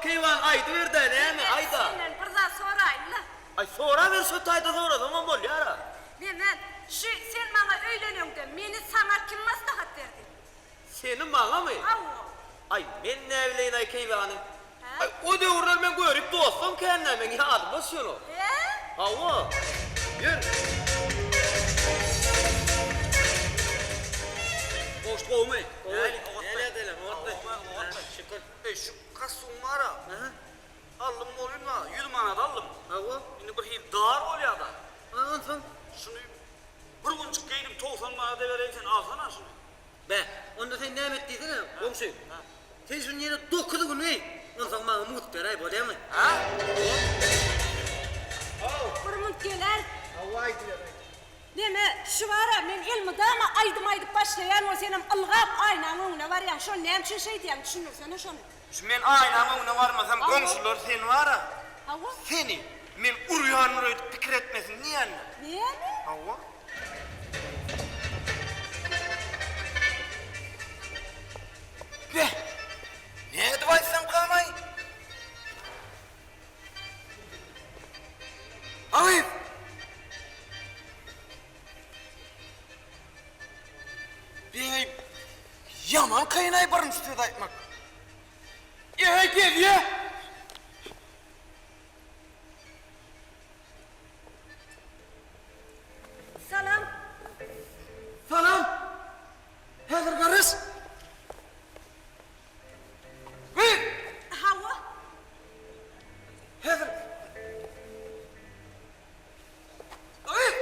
Keýwan aýdyber-dä näme, aýda. Senden bir zat soraýyn-la. Aý, soraber şo taýda sorasaňam bolýar-a. Neme, şu sen maňa öýleneňde meni saňa kim maslahat berdi? Seni maňamy? Hawa. Aý, men näbileýin-aý keýwany. Hä? Aý, o döwürler men görip dostum kän-dä, meň ýadyma düşenok. Hä? Hawa. Ýör. Goşgy gowumy? Gowy. Näle edeli, oňatmy? Şükür. Eý, şu kostum bar-a. Aldym bolýan-a, 100 manat aldym. Hawa. Indi bir hili dar bolýar-da. A, onsoň? Şuny bir günjük geýdim, 90 manada bereýin, sen alsana şuny. Beh, onda sen näme et diýsene, goňşy. Sen şuny ýene dokuz gün geý, onsoň maňa mugt beräý, bolýamy? Hä? Bir munt geler. Hawa, aýdyber, aýdyber. Neme, şu bar-a, men elmydama aýdym aýdyp başlaýan we senem ylgap aýnaň öňüne barýaň. Şony näme üçin şeýdýäň, düşündirsene şony. Şu men aýnaň öňüne barmasam, goňşular seni bar-a, Hawa. seni men urýandyr öýdüp pikir etmesin diýýän-dä. Näme? Hawa. Beh, nädip aýtsamkam-aý? Agyz! Beý, ýaman kyn-aý birinji söz aýtmak. Eý, gezýä! Salam. Salam. Häzir garyş. Gyz! Hawa. Häzir. Gyz!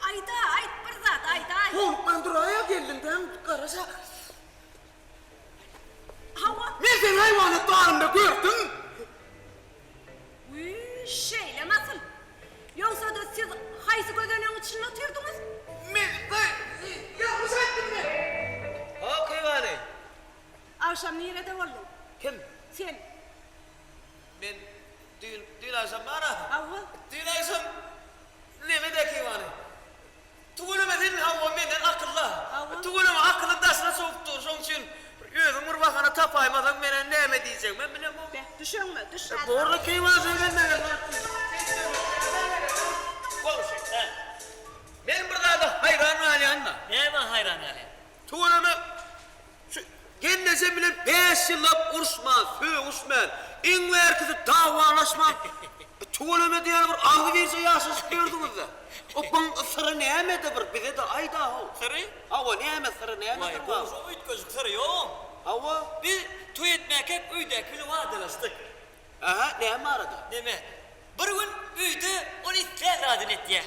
Aýda, aýt bir zat, aýdaý. Howlukman duraý-a geldiň däm, garaş-a. Hawa. Men seni haýwanat bagynda gördüm. Wiý, şeýlemi asyl? Ýogsa-da siz haýsy gözenegiň içinde otyrdyňyz? Men, ýalňyş aýtdym men. Hawa, keýwany. Agşam nirede bolduň? Kim? Sen. Men düýn, düýn agşam bar-a. Hawa. Düýn agşam neme-dä keýwany. Tüweleme sen hawa menden akylly. Hawa. Tüweleme akylyň daşyna çowup dur. Şoň üçin bir özüň bir bahana tapaýmasaň menä näme diýjegimem bilemok. Beh, düş öňüme, düş häzir. Borla keýwany şeýle mele zat diýip. Goňşy, hä. Men bir zada haýran galýan-da. Nämä haýran galýaň? Tüweleme Şu gelnejem bilen bäş ýyllap uruşman, sögüşmän, iň bärkisi dawalaşman, tüweleme diýýän bir agzybirje ýaşaşyp ýördüňiz-dä. O byň syry nämede bir bize-de aýda-how. Syry? Hawa, näme syry näme Waý, syr bar? goňşy üýtgeşik syry ýogam. Hawa. Biz toý etmäkäk öýdäki bilen wadalaşdyk. Ähä, näme barada? Neme, bir gün öýde ol islän zadyny etýä.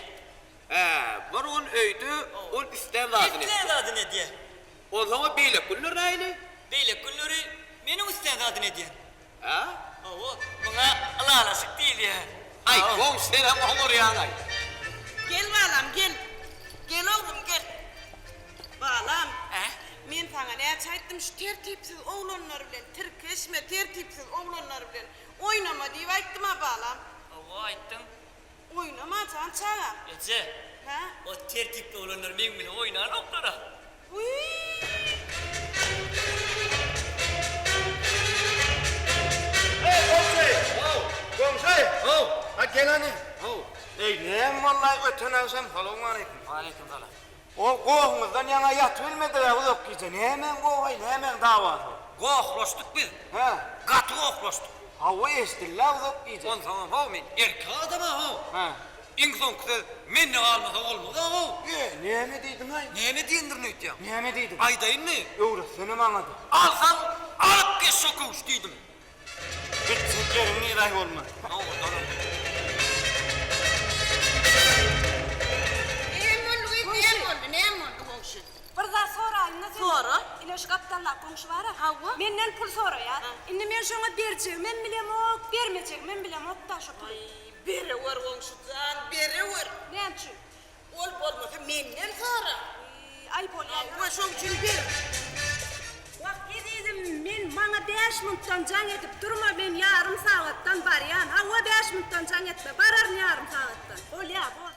Hä, bir gün öýde ol islän zadyny etýä. Islän zadyny edýä. Onsoňam beýleki günler nähili? Beýleki günleri meniň islän zadyny edýän. Hä? Hawa, muňa ylalaşyk diýilýär. Aý, goňşy senem oňurýaň-aý. Gel balam, gel. Gel oglum, gel. Balam, men saňa näçe aýtdym, şu tertipsiz oglanlar bilen tirkeşme, tertipsiz oglanlar bilen oýnama diýip aýtdym-a, balam. Hawa, aýtdyň. Oýnama jan çagam. Eje, Hä? o tertipli oglanlar meň bilen oýnanoklar-a. Wiý! Eý, goňşy! How! Goňşy! How! Ha, gel hany. How! Eý, näme boldy-aý öten agşam? Salowmaleýkim. Waleýkim salam. O gohuňyzdan ýaňa ýatybilmediler uzak gije. Nämäň gohy, nämäň dawasy? Gohlaşdyk biz. Hä? Gaty gohlaşdyk. Hawa, eşidildi-ä uzak gije. Onsoňam how, men erkek adam-a how. Hä. Iň soňky söz mende galmasa bolmaz-a how. E, näme diýdiň-aý? Näme diýendirin öýtýäň? Näme diýdiň? Aýdaýynmy? Öwretsene maňa-da. Alsaň, alyp geç şo köwşi diýdim. Gitjek ýeriň niraý bolmaz. Dogrudanam. Näme boldy gyz, näme boldy, näme boldy goňşy? Bir zat soraýyn-da senden. Sora. Ine şu gapdaldaky goňşy bar-a. Hawa. Menden pul soraýar. Indi men şoňa berjegimem bilemok, bermejegimem bilemok-da şo puly. Aý, berewer goňşy jan, berewer. Näme üçin? Ol bolmasa menden sora. Aý bolýa. Hawa şoň üçin ber. Wah ezizim men maňa bäş muntdan jaň edip durma men ýarym sagatdan barýan hawa bäş muntdan jaň etme bararyn ýarym sagatdan bolýa bor.